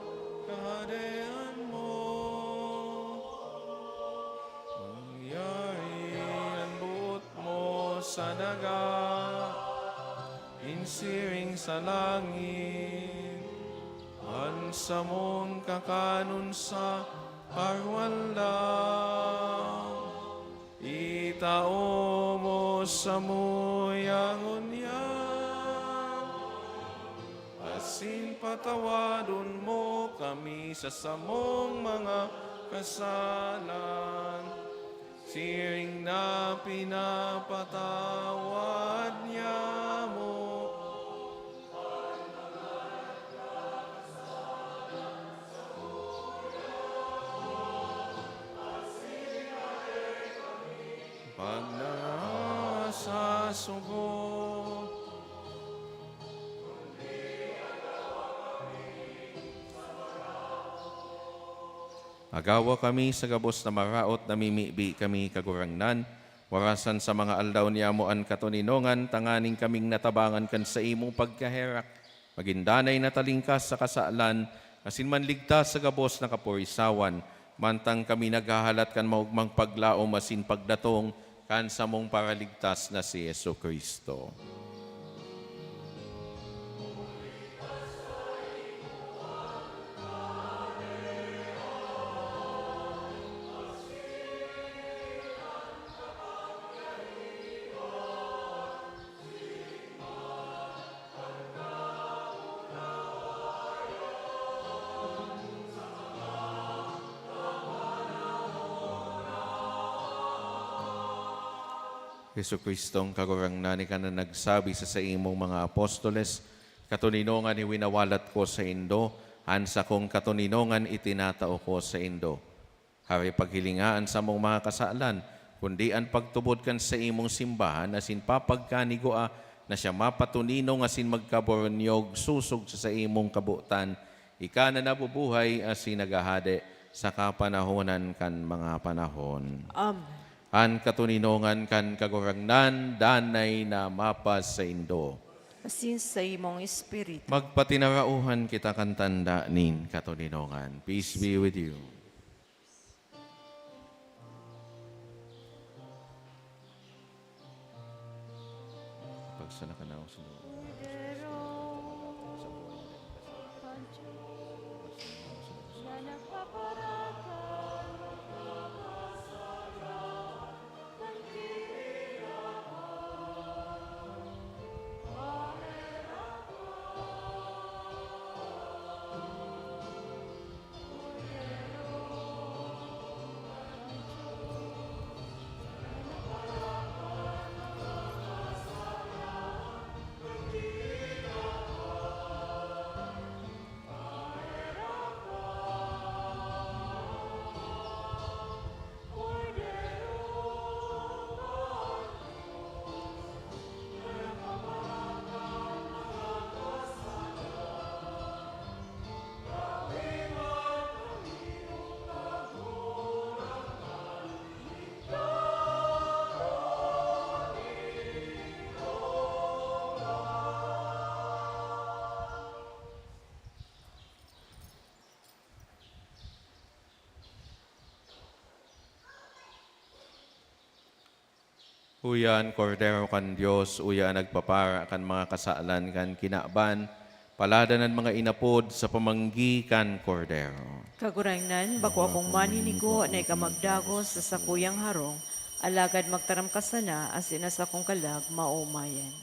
kahadean mo, mangyari an boot mo sa daga, nin siring sa langit. An samong kakanon sa aroaldaw, itao mo samuya ngunyan, asin patawadon mo kami sa samong mga kasalan, siring na pinapatawad niamo pag nasa sugo. Agawa kami sa gabos na maraot, namimibi kami, Kagurangnan, warasan sa mga aldaw niamo an katoninongan, tanganing kaming natabangan kan saimong pagkaherak, magin danay na talingkas sa kasalan, asin manligtas sa gabos na kapurisawan, mantang kami naghahalat kan maogmang paglaom asin pagdatong kan samong Paraligtas na si Jesu-Cristo. Jesu-Cristong Kagurangnan, ika na nagsabi sa saimong mga apostoles, "Katoninongan iwinawalat ko saindo, an sakong katoninongan itinatao ko saindo." Hari, paghilinga an samong mga kasalan, kundi an pagtubod kan saimong simbahan asin papagkanigua na siya mapatoninong asin magkaboronyog sosog sa saimong kabotan, ika na nabubuhay asin naghahade sa kapanahonan kan mga panahon. Amen. An katoninongan kan Kagurangnan danay na mapasaindo. Asin sa imong espiritu. Magpatinarauhan kita kan tanda nin katoninongan. Peace be with you. Pagsana ka na sa loob. Uya an Kordero kan Dios, uya an nagpapara kan mga kasalan kan kinaban, paladan an mga inapod sa pamanggi kan Kordero. Kagurangnan, bako akong maninigo na ika magdagos sa sakuyang harong, alagad magtaram ka sana asin an sakong kalag maomayan.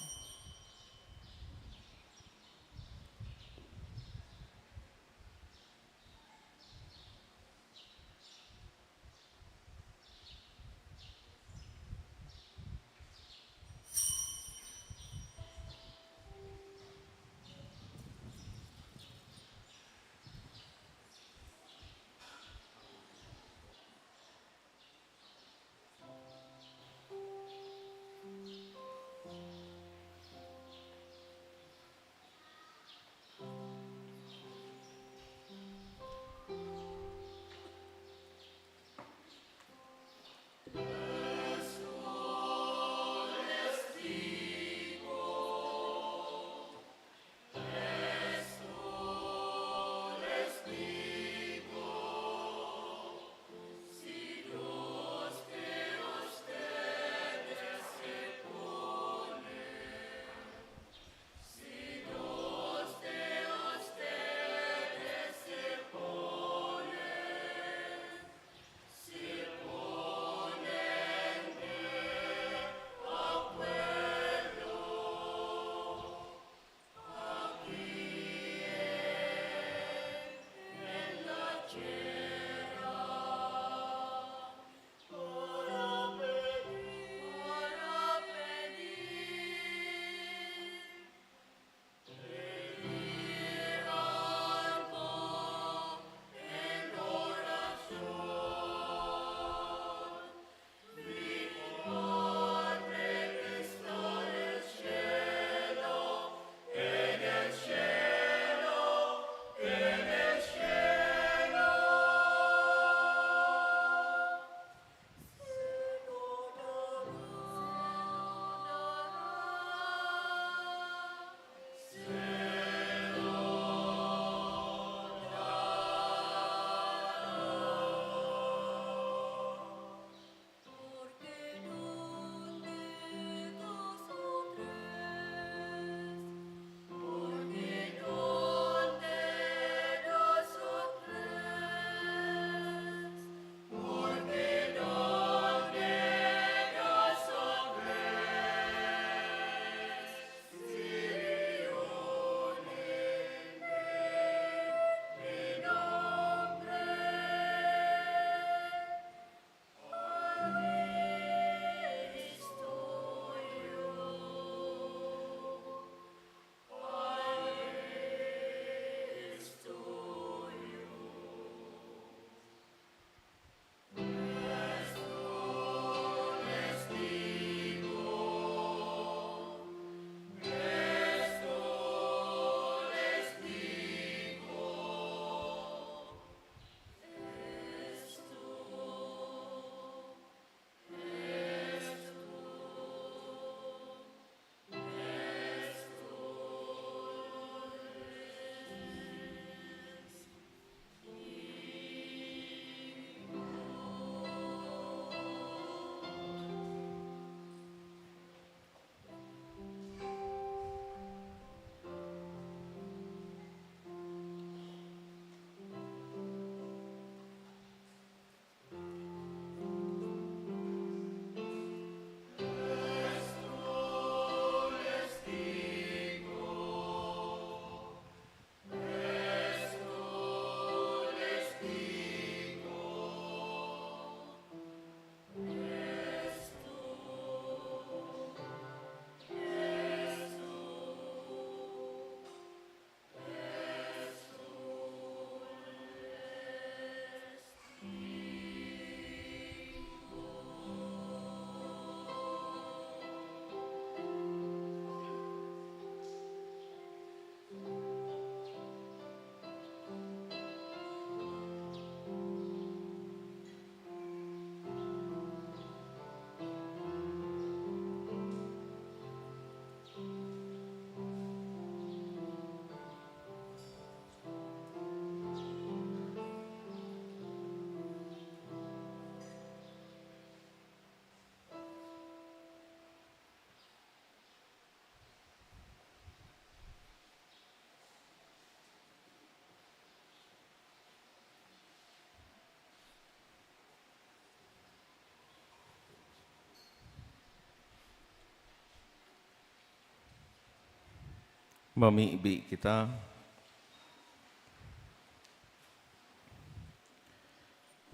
Mamibi kita.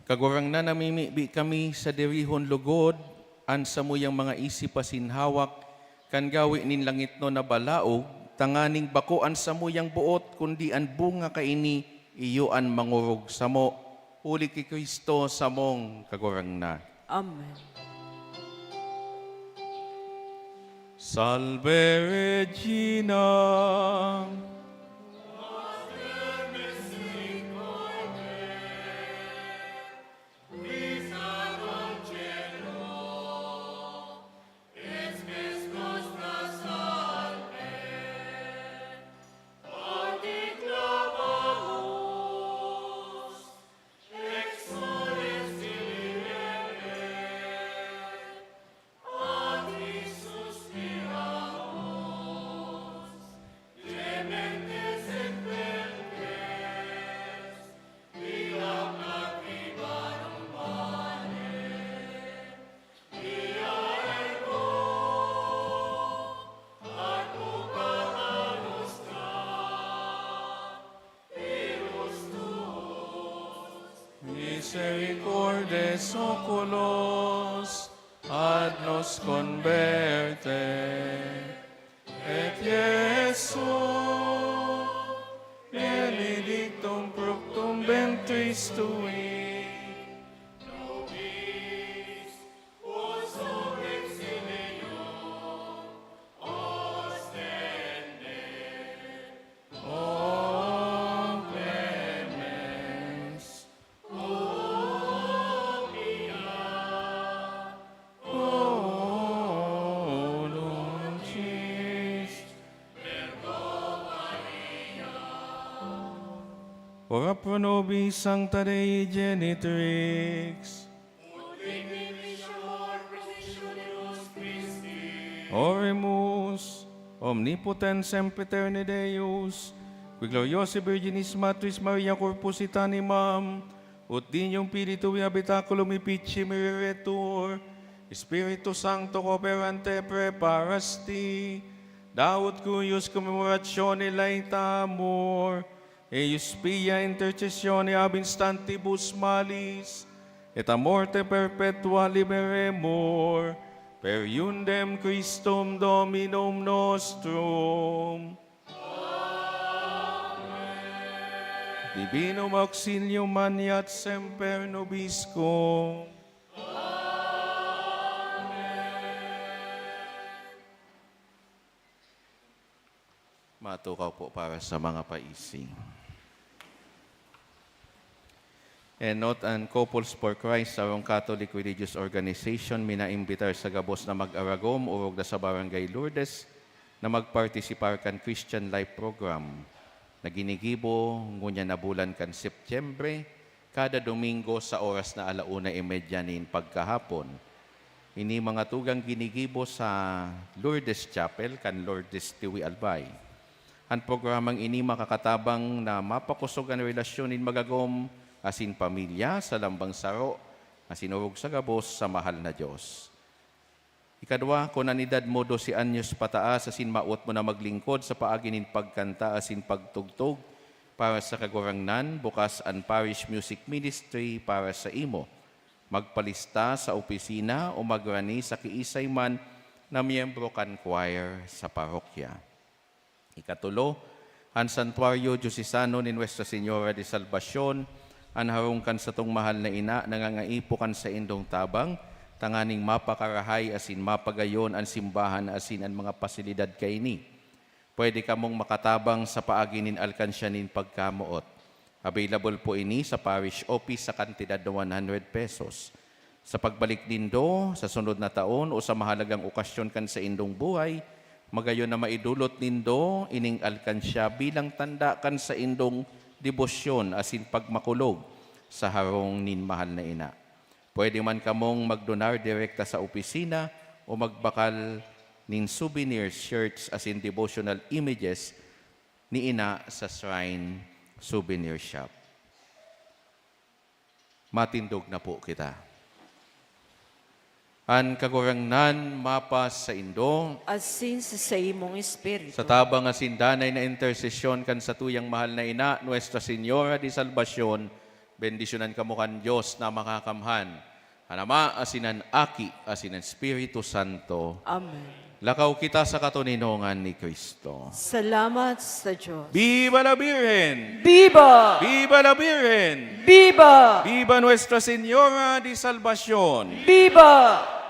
Kagurangnan, namimibi kami sa dirihon lugod an samuyang mga isip asin hawak kan gawe nin langitnon na balaog, tanganing bako an samuyang boot, kundi an bunga kaini, iyo an mangorog samo, huli ki Cristo samong Kagurangnan. Amen. Salve Regina. Misericordes oculos ad nos converte, et Iesu benedictum fructum ventris tui. O clemens, o pia, o dulcis Virgo Maria. Ora pro nobis, Sancta Dei Genitrix. Ut dignifica amor promisio de nos Christi. Oremus. Omnipotens sempiterni Deus, qui gloriosae Virginis Matris Maria corpus et animam, ut Dignum Filii Tui habitaculum efficiem ereretur, Spiritus Sancto cooperante praeparasti, daut cuius commemoratione laetamur, eius pia intercessione ab instantibus malis, et a morte perpetua liberemur, per eundem Christum Dominum nostrum. Amen. Divinum auxilium maneat semper nobiscum. Amen. Matukaw po para sa mga paisi. Enot an Couples for Christ, sarong Catholic religious organization, minaimbitar sa gabos na mag-aragom, orog na sa Barangay Lourdes, na magpartisipar kan Christian Life Program na ginigibo ngunyan na bulan kan Setyembre, kada Domingo sa oras na ala una y medya nin pagkahapon. Ini mga tugang ginigibo sa Lourdes Chapel kan Lourdes Tiwi Albay. An programang ini makakatabang na mapakosog an relasyon nin magagom asin pamilya sa lambang saro asin orog sa gabos sa mahal na Dios. Ikadwa, kun an edad mo dose anyos pataas asin mawot mo na maglingkod sa paagi nin pagkanta asin pagtugtog para sa Kagurangnan, bukas an Parish Music Ministry para sa imo. Magpalista sa opisina o magrani sa kiisay man na miyembro kan choir sa parokya. Ikatulo, an Santuario Diocesano ni Nuestra Señora de Salvacion, an harong kan satong mahal na ina, nangangaipo kan saindong tabang tanganing mapakarahay asin mapagayon an simbahan asin an mga pasilidad kaini. Pwede kamong makatabang sa paagi nin alkansya nin pagkamoot. Available po ini sa parish office sa kantidad na one hundred pesos. Sa pagbalik nindo sa sunod na taon o sa mahalagang okasyon kan saindong buhay, magayon na maidulot nindo ining alkansya bilang tanda kan saindong debosyon asin pagmakulog sa harong nin mahal na ina. Pwede man kamong magdonar direkta sa opisina o magbakal nin souvenir shirts asin devotional images ni ina sa Shrine Souvenir Shop. Matindog na po kita. An Kagurangnan mapasaindo. Asin sa saimong espiritu. Sa tabang asin danay na intersesyon kan satuyang mahal na Ina, Nuestra Señora de Salvacion, bendisyonan kamo kan Dios na Makakamhan, an Ama, asin an Aki, asin an Espiritu Santo. Amen. Lakaw kita sa katoninongan ni Cristo. Salamat sa Diyos. Viva la Virgen! Viva! Viva la Virgen! Viva! Viva Nuestra Señora de Salvacion! Viva!